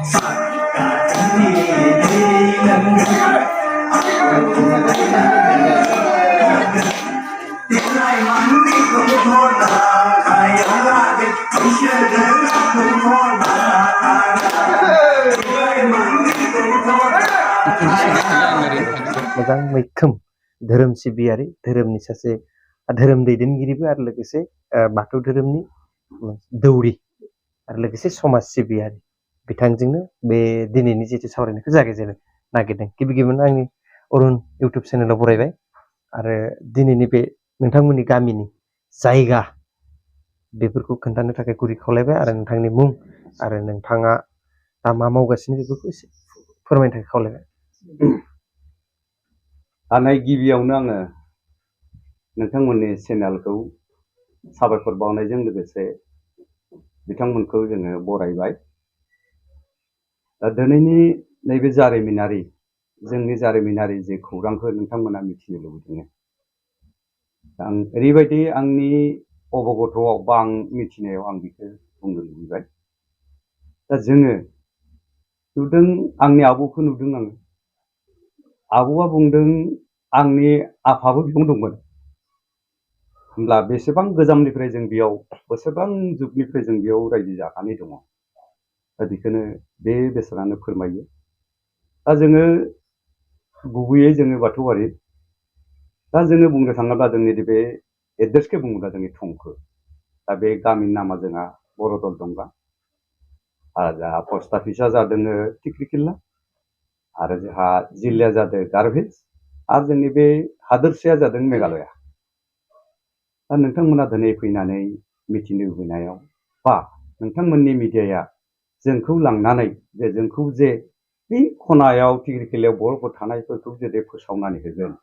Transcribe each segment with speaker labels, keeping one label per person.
Speaker 1: मोजां मैखोम धोरोम सिबियारि धोरोमनि सासे धोरोम दैदेनगिरिबो आरो लोगोसे बाथौ धोरोमनि दौरि आरो लोगोसे समाज सिबियारि बिथांजोंनो बे दिनैनि जितु सावरायनायखौ जागायजेननो नागिरदों। गिबि गिबियावनो आंनि अरुण इउटुब चेनेलाव बरायबाय आरो दिनैनि बे नोंथांमोननि गामिनि जायगा बेफोरखौ खोन्थानो थाखाय गुरै खावलायबाय आरो नोंथांनि मुं आरो नोंथाङा दा मा मावगासिनो बेफोरखौ एसे फोरमायनो थाखाय खावलायबाय।
Speaker 2: हानाय गिबियावनो आङो नोंथांमोननि चेनेलखौ साबायखर बावनायजों लोगोसे बिथांमोनखौ जोङो बरायबाय। दा दिनैनि नैबे जारिमिनारि जोंनि जारिमिनारि जे खौरांखौ नोंथांमोना मिथिनो लुबैदों। आं ओरैबायदि आंनि अबगतआव बा आं मिथिनायाव आं बेखौ बुंनो लुबैबाय। दा जोङो नुदों आंनि आबौखौ नुदों आङो। आबौआ बुंदों आंनि आफाबो बेयाव दंमोन। होमब्ला बेसेबां गोजामनिफ्राय जों बेयाव बेसेबां जुगनिफ्राय जों बेयाव रायजो जानानै दङ। दा बेखौनो बे बेसादानो फोरमायो। दा जोङो गुबैयै जोङो बाथौआरि। दा जोङो बुंनो थाङोब्ला जोंनि बे एड्रेसखौ बुङोब्ला जोंनि थंखो। दा बे गामिनि नामा जोंहा बरदल दंगा। आरो जोंहा पस्ट अफिसा जादों टिक्रिकिल्ला आरो जोंहा जिल्लाया जादों गारभिल आरो जोंनि बे हादोरसाया जादों मेघालया। दा नोंथांमोना दिनै फैनानै मिथिनो लुबैनायाव बा नोंथांमोननि मिडियाया जोंखौ लांनानै जोंखौ जे बे खनायाव टिक्रिकिल्लायाव बर'फोर थानायफोरखौ जुदि फोसावनानै होगोन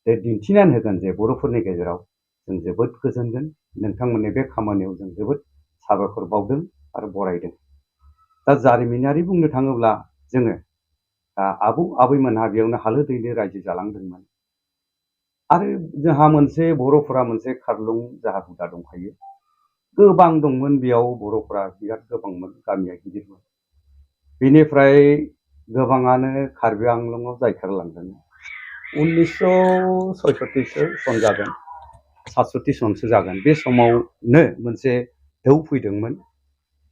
Speaker 2: जे दिन्थिनानै होगोन जे बर'फोरनि गेजेराव जों जोबोद गोजोनगोन। नोंथांमोननि बे खामानियाव जों जोबोद साबायखर बावदों आरो बरायदों। दा जारिमिनारि बुंनो थाङोब्ला जोङो आबौ आबैमोनहा बेयावनो हालो दैलो रायजो जालांदोंमोन। आरो जोंहा मोनसे बर'फोरा मोनसे खारलुं जाहा हुदा दंखायो। गोबां दंमोन बेयाव बर'फोरा बिराद गोबांमोन गामिया गिदिरमोन। बेनिफ्राय गोबाङानो कार्बि आंलंआव जायखारलांदों। 1966 सन जागोन 67 सनसो जागोन बे समावनो मोनसे ढौ फैदोंमोन।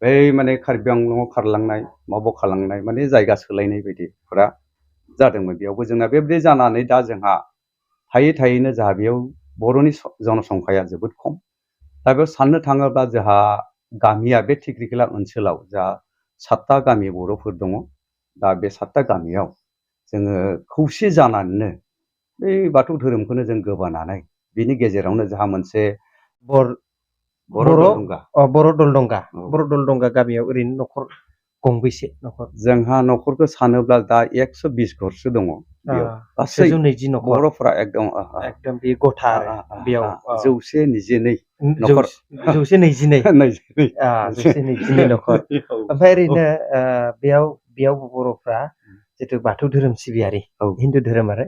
Speaker 2: बै माने कार्बि आंलंआव खारलांनाय माबाव खारलांनाय माने जायगा सोलायनाय बायदिफोरा जादोंमोन। बेयावबो जोंना बेबायदि जानानै दा जोंहा थायै थायैनो जोंहा बेयाव बर'नि जनसंख्याया जोबोद खम। दा बेयाव साननो थाङोब्ला जोंहा गामिया बे टिक्रिकिल्ला ओनसोलाव जा 7टा गामि बर'फोर दङ। दा बे 7टा गामियाव जोङो खौसे जानानैनो बे बाथौ धोरोमखौनो जों गोबानानै बिनि गेजेरावनो जोंहा मोनसे
Speaker 1: बर' दलदंगा गामियाव ओरैनो न'खर गंबैसे न'खर?
Speaker 2: जोंहा न'खरखौ सानोब्ला दा 120 घरसो दङ। बेयाव गासै
Speaker 1: 120 न'खर
Speaker 2: बर'फोरा एकदम
Speaker 1: बे गथा बेयाव
Speaker 2: 122 न'खर
Speaker 1: 122 न'खर। ओमफ्राय ओरैनो बेयाव बर'फ्रा जितु बाथौ धोरोम सिबियारि हिन्दु धोरोम आरो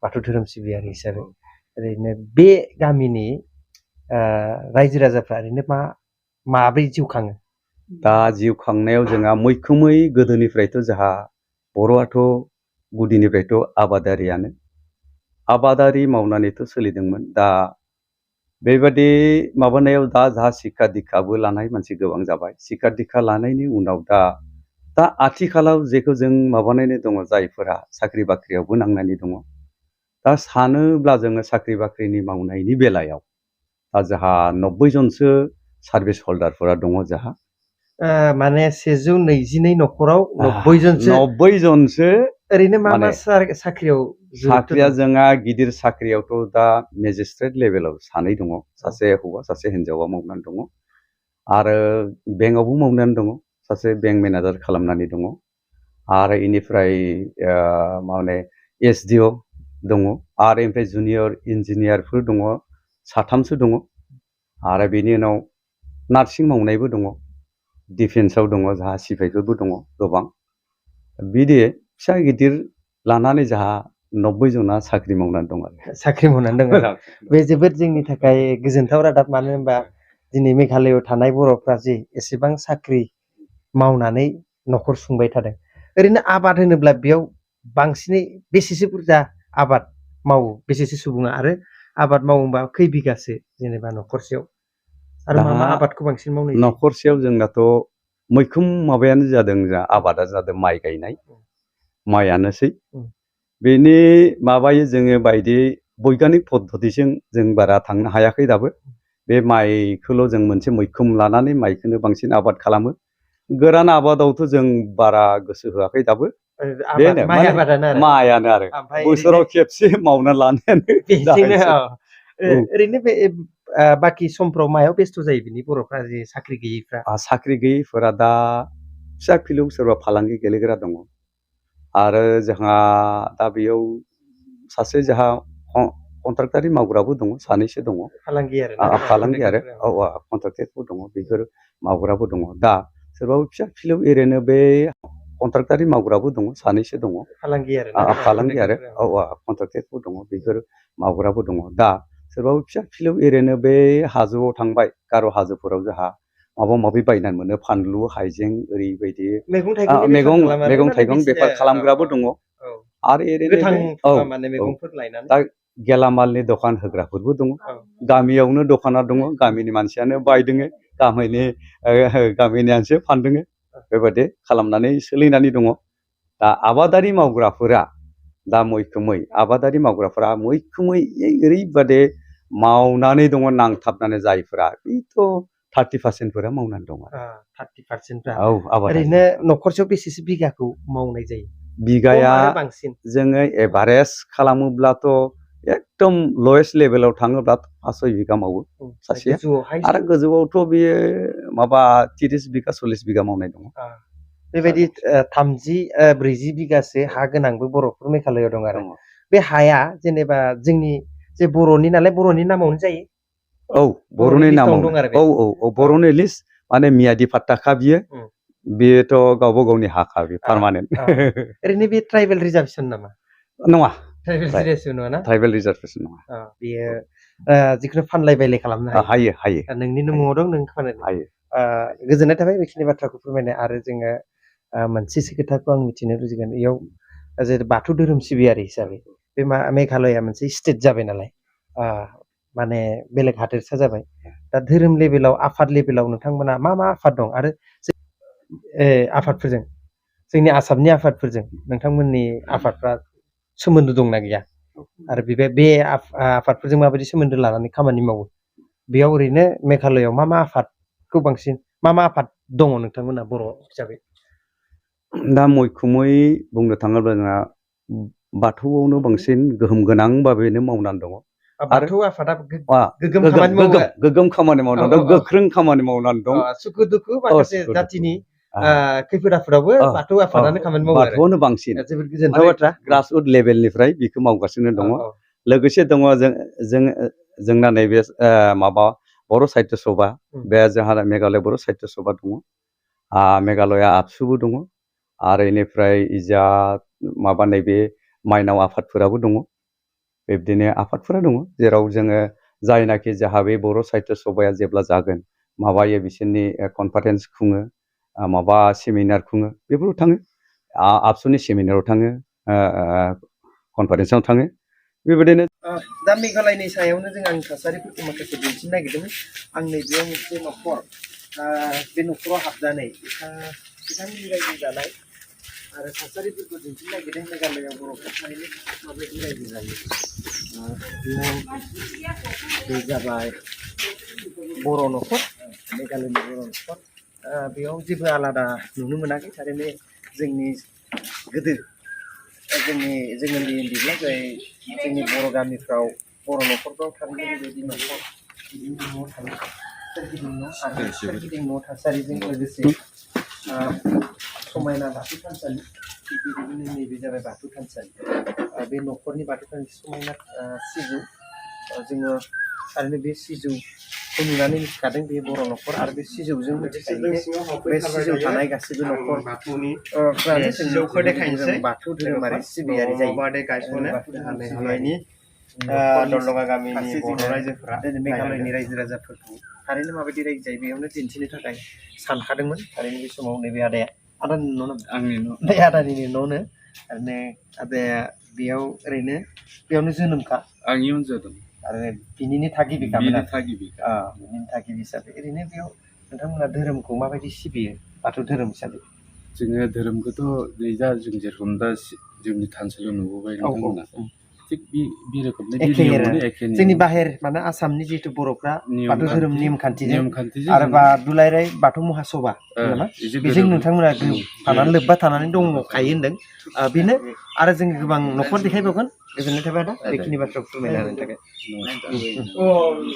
Speaker 1: बाथौ धोरोम सिबियारि हिसाबै ओरैनो बे गामिनि रायजो राजाफ्रा ओरैनो माब्रै जिउ खाङो?
Speaker 2: दा जिउ खांनायाव जोंहा मैखोमै गोदोनिफ्रायथ' जोंहा बर'आथ' गुदिनिफ्रायथ' आबादारियानो आबादारि मावनानैथ' सोलिदोंमोन। दा बेबादि माबानायाव दा जोंहा सिक्खा दिक्खाबो लानाय मानसि गोबां जाबाय। सिक्खा दिक्खा लानायनि उनाव दा आथिखालाव जेखौ जों माबानानै दङ जायफोरा साख्रि बाख्रियावबो नांनानै दङ। दा सानोब्ला जोङो साख्रि बाख्रिनि मावनायनि बेलायाव दा जोंहा 90 जनसो सार्भिस हल्डारफोरा दङ जोंहा।
Speaker 1: माने 122 न'खराव
Speaker 2: 90 जनसो
Speaker 1: ओरैनो मा साख्रियाव?
Speaker 2: साख्रिया जोंहा गिदिर साख्रियावथ' दा मेजिस्ट्रेट लेभेलाव 2 दङ। सासे हौवा सासे हिनजावा मावनानै दङ। आरो बेंकआवबो मावनानै दङ। सासे बेंक मेनेजार खालामनानै दङ। आरो इनिफ्राय माने SDO दङ। आरो ओमफ्राय जुनियर इन्जिनियारफोर दङ 3सो दङ। आरो बेनि उनाव नार्सिं मावनायबो दङ। डिफेन्सआव दङ जोंहा सिपाहिफोरबो दङ गोबां। बिदि फिसा गिदिर लानानै जोंहा 90 जना साख्रि मावनानै दङ आरो।
Speaker 1: साख्रि मावनानै दङ। बे जोबोद जोंनि थाखाय गोजोनथाव रादाब। मानो होनबा दिनै मेघालयआव थानाय बर'फ्रा जे एसेबां साख्रि मावनानै न'खर सुंबाय थादों ओरैनो आबाद होनोब्ला बेयाव बांसिनै बेसेसो बुरजा आबाद मावो बेसेसो सुबुङा आरो आबाद मावोबा खै बिगासो जेनेबा न'खरसेयाव आरो मा मा
Speaker 2: दा
Speaker 1: आबादखौ बांसिन मावनाय जायो
Speaker 2: न'खरसेयाव जोंनाथ' मैखोम माबायानो जादों जोंहा आबादा जादों माइ गायनाय माइयानोसै बेनि माबायै जोङो बायदि बैग्यानिक पद्धतिजों जों बारा थांनो हायाखै दाबो बे माइखौल' जों मोनसे मैखोम लानानै माइखौनो बांसिन आबाद खालामो गोरान आबादावथ' जों बारा गोसो होआखै दाबो बेनो
Speaker 1: माइ
Speaker 2: माने
Speaker 1: आबादानो आरो
Speaker 2: माइयानो आरो
Speaker 1: ओमफ्राय
Speaker 2: बोसोराव खेबसे मावना लानायानो
Speaker 1: बेजोंनो
Speaker 2: जाहैसै
Speaker 1: ओरैनो बे बाखि समफ्राव मायाव बेस्थ' जायो बिनि बर'फ्रा जे साख्रि गैयैफ्रा
Speaker 2: साख्रि गैयैफोरा दा फिसा फिलौ सोरबा फालांगि गेलेग्रा दङ आरो जोंहा दा बेयाव सासे जोंहा कन्ट्राक्टारि मावग्राबो दङ सानैसो दङ
Speaker 1: फालांगि आरो
Speaker 2: फालांगि आरो कन्ट्राक्टरबो दङ बेफोर मावग्राबो दङ दा सोरबाबो फिसा फिलौ ओरैनो बे कन्ट्राक्टारि मावग्राबो दङ सानैसो दङ
Speaker 1: फालांगि
Speaker 2: आरो कन्ट्राक्टरबो दङ बेफोर मावग्राबो दङ दा सोरबाबो फिसा फिलौ ओरैनो बे हाजोआव थांबाय गार' हाजोफोराव जोंहा माबा माबि बायनानै मोनो फानलु हाइजें ओरैबायदि मैगं थाइगं बेफार खालामग्राबो दङ आरो ओरैनो
Speaker 1: माने मैगंफोर लायनानै
Speaker 2: दा गेलामालनि दखान होग्राफोरबो दङ गामियावनो दखाना दङ गामिनि मानसियानो बायदोङो गामिनियानोसो फानदोङो बेबायदि खालामनानै सोलिनानै दङ दा आबादारि मावग्राफोरा दा मैखोमै आबादारि मावग्राफोरा मैखोमै ओरैबादि मावनानै दङ नांथाबनानै जायफोरा बेथ' 30% मावनानै दङ
Speaker 1: 30%
Speaker 2: आबाद
Speaker 1: ओरैनो न'खरसेयाव बेसेसो बिगाखौ मावनाय जायो
Speaker 2: बिगाया
Speaker 1: बांसिन
Speaker 2: जोङो एभारेज खालामोब्लाथ' एकदम लवेस्ट लेभेलाव थाङोब्ला 5 बिगा मावो सासेया आरो गोजौआवथ' बेयो माबा 30 बिगा 40 बिगा मावनाय दङ
Speaker 1: बेबायदि 30-40 बिगासो हा गोनांबो बर'फोर मेघालयाव दं आरो बे हाया जेनेबा जोंनि जे बर'नि नालाय बर'नि नामावनो जायो
Speaker 2: बर'नि नामावनो बर'नि लिस्ट माने मियादि फाट्टाखा बेयोथ' गावबा गावनि हाखा बे पार्मानेन्ट
Speaker 1: ओरैनो बे ट्राइबेल रिजार्भेसन नामा
Speaker 2: नङा
Speaker 1: ट्राइबेल रिजार्भेसन नङा बेयो जिखुनु फानलाय बायलाय खालामनो हायो नोंनि न'आव दं नों
Speaker 2: हायो
Speaker 1: गोजोननाय थाबाय बेखिनि बाथ्राखौ फोरमायनाय आरो जोङो मोनसेसो खोथाखौ आं मिथिनो लुबैगोन बेयाव जे बाथौ धोरोम सिबियारि हिसाबै बे मेघालया मोनसे स्टेट जाबाय नालाय माने बेलेग हादोरसा जाबाय दा धोरोम लेभेलाव आफाद लेभेलाव नोंथांमोना मा आफाद दं आरो आफादफोरजों जोंनि आसामनि आफादफोरजों नोंथांमोननि आफादफ्रा सोमोन्दो दंना गैया आरो बे आफादफोरजों माबायदि सोमोन्दो लानानै खामानि मावो बेयाव ओरैनो मेघालयाव मा आफादखौ बांसिन मा आफाद दङ नोंथांमोना बर' हिसाबै
Speaker 2: दा मैखोमै बुंनो थाङोब्ला जोंहा बाथौआवनो बांसिन गोहोम गोनां भाबैनो मावनानै दङ
Speaker 1: बाथौ आफादा गोगोम खामानि मावनानै दं
Speaker 2: गोख्रों खामानि मावनानै दं
Speaker 1: सुखु दुखु माखासे जातिनि खैफोद आफोदावबो बाथौ आफादानो खामानि मावो
Speaker 2: बाथौआनो बांसिन
Speaker 1: जोबोद गोजोनथाव बाथ्रा
Speaker 2: ग्रासरुट लेभेलनिफ्राय बेखौ मावगासिनो दङ लोगोसे दङ जोंना नैबे माबा बर' साहित्य सभा बे जोंहा मेघालय बर' साहित्य सभा दङ मेघालया आबसुबो दङ आरो बेनिफ्राय इजा माबा नैबे माइनाव आफादफोराबो दङ बिब्दिनो आफादफोरा दङ जेराव जोङो जायनाखि जोंहा बे बर' साहित्य सभाया जेब्ला जागोन माबायो बिसोरनि कनफारेन्स खुङो माबा सेमिनार खुङो बेफोराव थाङो आबसुनि सेमिनाराव थाङो कनफारेन्सआव थाङो बेबायदिनो
Speaker 1: दा मेघालयनि सायावनो जों आंनि थासारिफोरखौ माखासे दिन्थिनो नागिरदोंमोन आं नैबेयाव मोनसे न'खर बे न'खराव हाबनानै बिथांनि रायजो जानाय आरो थासारिफोरखौ दिन्थिनो नागिरदों मेघालयाव बर'फ्रा थारैनो माबायदि रायजो जायो बे जाबाय बर' न'खर मेघालयनि बर' न'खर बेयाव जेबो आलादा नुनो मोनाखै थारैनो जोंनि गोदो जोंनि उन्दैब्ला जाय जोंनि बर' गामिफ्राव बर' न'खरफ्राव थारैनो बेबायदि न'खर बिदिनो न'आव थायो सोरगिदिं न' थासारिजों लोगोसे समायना बाथौ थानसालि बेबायदिनो नैबे जाबाय बाथौ थानसालि बे न'खरनि बाथौ थानसालि समायना सिजौ जोङो थारैनो बे सिजौखौ नुनानै मिथिखादों बे बर' न'खर आरो बे सिजौजों मिथिखायो बे सिजौ थानाय गासैबो न'खर बाथौ धोरोमारि सिबियारि जायो मेघालयनि दलदगा गामिनि बर' रायजोफोरा मेघालयनि रायजो राजाफोरखौ थारैनो माबायदि रायजो जायो बेयावनो दिन्थिनो थाखाय सानखादोंमोन थारैनो बे समाव नैबे आदाया आदानि न' नामा?
Speaker 3: आंनि न'
Speaker 1: बे आदानिनो न'नो ओरैनो आदाया बेयाव ओरैनो बेयावनो जोनोमखा
Speaker 3: आं इयुन जादों
Speaker 1: आरो बिनिनो थागिबिखामोन
Speaker 3: बेनि
Speaker 1: आरो
Speaker 3: थागिबि
Speaker 1: बिनिनो थागिबि हिसाबै ओरैनो बेयाव नोंथांमोना धोरोमखौ माबायदि सिबियो बाथौ धोरोम हिसाबै?
Speaker 3: जोङो धोरोमखौथ' नै दा जों जेरखम दा जोंनि थानसालियाव नुबोबाय नोंथांमोना थिग बे रोखोमनि बे
Speaker 1: एखे
Speaker 3: नियमावनो एखे
Speaker 1: जोंनि
Speaker 3: नियम
Speaker 1: बाहेर माने आसामनि जिहेतु बर'फ्रा बाथौ धोरोम नेमखान्थिजों
Speaker 3: नेमखान्थिजों
Speaker 1: आरो बा दुलाराय बाथौ महासभा नामा बेजों नोंथांमोना थानानै लोब्बा थानानै दंखायो होनदों बेनो आरो जों गोबां न'खर देखायबावगोन गोजोननाय थाबाय आदा बेखिनि बाथ्राखौ फोरमायना होनायनि थाखाय